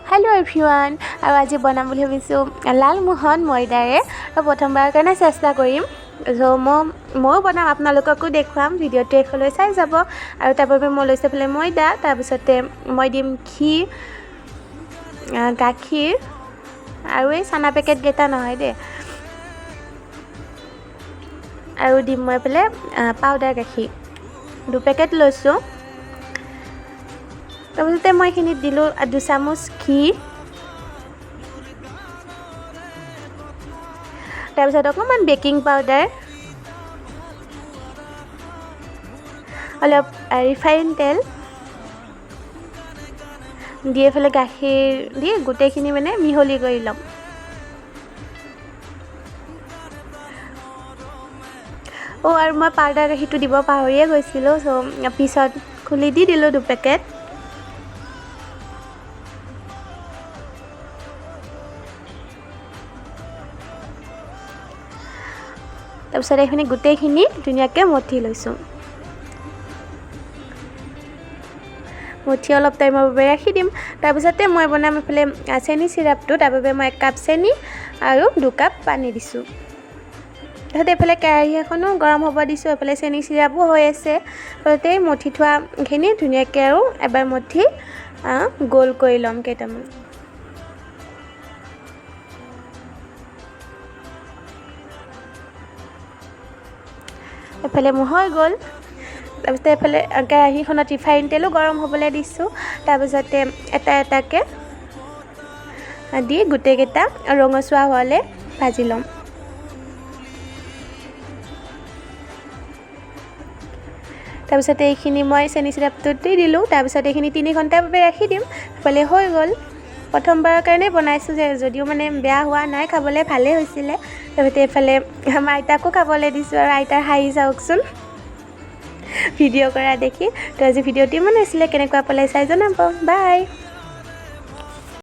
Hello' everyone, আৰু আজি বনাম বুলি ভাবিছোঁ লালমোহন ময়দাৰে। আৰু প্ৰথমবাৰৰ কাৰণে চেষ্টা কৰিম। চ' ময়ো বনাম, আপোনালোককো দেখুৱাম। ভিডিঅ'টো শেষলৈ চাই যাব। আৰু তাৰ বাবে মই লৈছোঁ এইফালে ময়দা, তাৰপিছতে মই দিম ঘি, গাখীৰ আৰু এই চানা পেকেটকেইটা নহয় দেই, আৰু দিম মই এইফালে পাউদাৰ গাখীৰ 2 পেকেট লৈছোঁ। তাৰপিছতে মই এইখিনিত দিলোঁ 2 চামুচ ঘি, তাৰপিছত অকণমান বেকিং পাউডাৰ, অলপ ৰিফাইন তেল দি এইফালে গাখীৰ দি গোটেইখিনি মানে মিহলি কৰি ল'ম। অ', আৰু মই পাউদাৰ গাখীৰটো দিব পাহৰিয়ে গৈছিলোঁ, চ' পিছত খুলি দি দিলোঁ 2 পেকেট। তাৰপিছত এইখিনি গোটেইখিনি ধুনীয়াকৈ মঠি লৈছোঁ। মঠি অলপ টাইমৰ বাবে ৰাখি দিম। তাৰপিছতে মই বনাম এইফালে চেনি চিৰাপটো। তাৰ বাবে মই 1 কাপ চেনি আৰু 2 কাপ পানী দিছোঁ। তাৰপিছত এইফালে কেৰাহী এখনো গৰম হ'ব দিছোঁ, এইফালে চেনি চিৰাপো হৈ আছে। তাৰপিছতে মঠি থোৱাখিনি ধুনীয়াকৈ আৰু এবাৰ মঠি গোল কৰি ল'ম কেইটামান। এফালে মোৰ হৈ গ'ল। তাৰপিছতে এইফালে কেৰাহীখনত ৰিফাইন তেলো গৰম হ'বলৈ দিছোঁ। তাৰপিছতে এটা এটাকৈ দি গোটেইকেইটা ৰঙচুৱা হোৱালৈ ভাজি ল'ম। তাৰপিছতে এইখিনি মই চেনি চিৰাপটোত দি দিলোঁ। তাৰপিছত এইখিনি 3 ঘণ্টাৰ বাবে ৰাখি দিম। এইফালে হৈ গ'ল। প্ৰথমবাৰৰ কাৰণে বনাইছোঁ যে, যদিও মানে বেয়া হোৱা নাই, খাবলৈ ভালেই হৈছিলে। তাৰপিছতে এইফালে আমাৰ আইতাকো খাবলৈ দিছোঁ আৰু আইতাৰ হাঁহি চাওকচোন ভিডিঅ' কৰা দেখি। তো আজি ভিডিঅ'টো ইমান হৈছিলে, কেনেকুৱা পালে চাই জনাব। বাই।